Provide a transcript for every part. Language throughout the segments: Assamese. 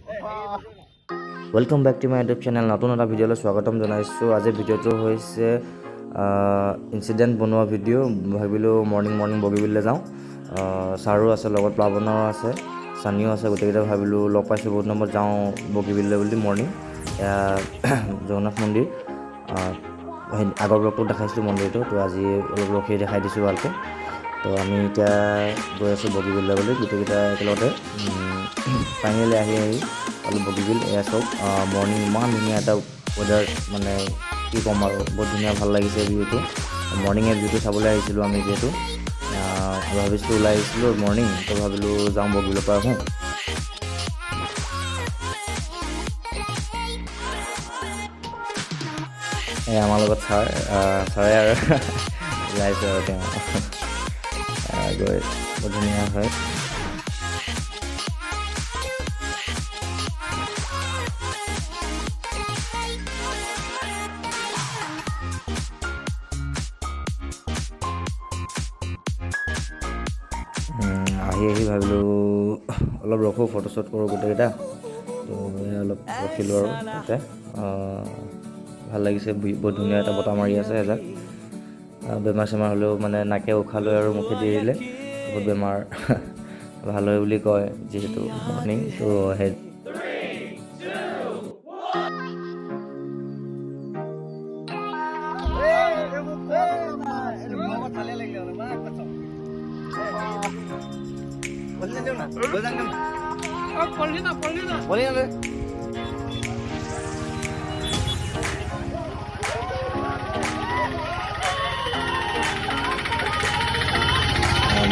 Welcome back to my YouTube channel. নতুন এটা ভিডিঅ'লৈ স্বাগতম জনাইছোঁ। আজিৰ ভিডিঅ'টো হৈছে ইনচিডেণ্ট বনোৱা ভিডিঅ'। ভাবিলোঁ মৰ্ণিং মৰ্ণিং বগীবিললৈ যাওঁ। ছাৰো আছে লগত, প্লাৱনৰো আছে, চানিও আছে। গোটেইকেইটা ভাবিলোঁ লগ পাইছোঁ বহুত নম্বৰ, যাওঁ বগীবিললৈ বুলি। মৰ্ণিং এয়া জগন্নাথ মন্দিৰ। সেই আগৰ ব্লগটোত দেখাইছিলোঁ মন্দিৰটো, তো আজি অলপ ৰখি দেখাই দিছোঁ ভালকৈ। তো আমি এতিয়া গৈ আছোঁ বগীবিললৈ বুলি গোটেইকেইটা একেলগতে। ফাইনেলি আহি আহি পালোঁ বগীবিল। এয়া চাওক, মৰ্ণিং ইমান ধুনীয়া এটা ৱেডাৰ, মানে কি ক'ম আৰু, বহুত ধুনীয়া, ভাল লাগিছে ভিউটো। মৰ্ণিঙে ভিউটো চাবলৈ আহিছিলোঁ আমি যিহেতু। ভাবিছিলোঁ, ওলাই আহিছিলোঁ মৰ্ণিং, তো ভাবিলোঁ যাওঁ বগীবিলৰ পৰা আহোঁ। এই আমাৰ লগত ছাৰ, ছাৰে আৰু ওলাইছে আৰু তেওঁ গৈ বহুত ধুনীয়া হয়। আহি আহি ভাবিলোঁ অলপ ৰখোঁ, ফটোশ্বুট কৰোঁ গোটেইকেইটা। তো অলপ ৰখিলোঁ আৰু তাতে ভাল লাগিছে। বহুত ধুনীয়া এটা বতাহ মাৰি আছে এজাক। বেমাৰ চেমাৰ হ'লেও মানে নাকে উশাহ লৈ আৰু মুখে দি দিলে বহুত বেমাৰ ভাল হয় বুলি কয়, যিহেতু মৰ্ণিং তো সেই।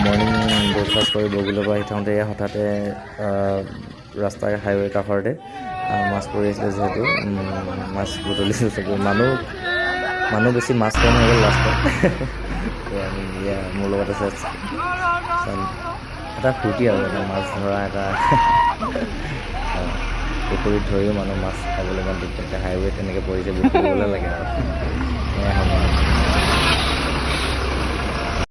মৰ্ণিং ব্ৰেকফাষ্ট কৰি বগীবিলৰ পৰা আহি থাকোঁতে হঠাতে ৰাস্তাৰ হাইৱে কাষৰতে মাছ পৰি আছিলে। যিহেতু মাছ বুটলিছোঁ চবে, মানুহ মানুহ বেছি মাছ কম হৈ গ'ল লাষ্টত। তো আমি এয়া মোৰ লগত আছে। এটা ফূৰ্তি আৰু এটা মাছ ধৰা, এটা পুখুৰীত ধৰিও মানুহ মাছ পাবলৈ ইমান দিগদাৰ, এতিয়া হাইৱেত তেনেকৈ পৰিছে, বুটলিবলৈ লাগে আৰু। এয়া।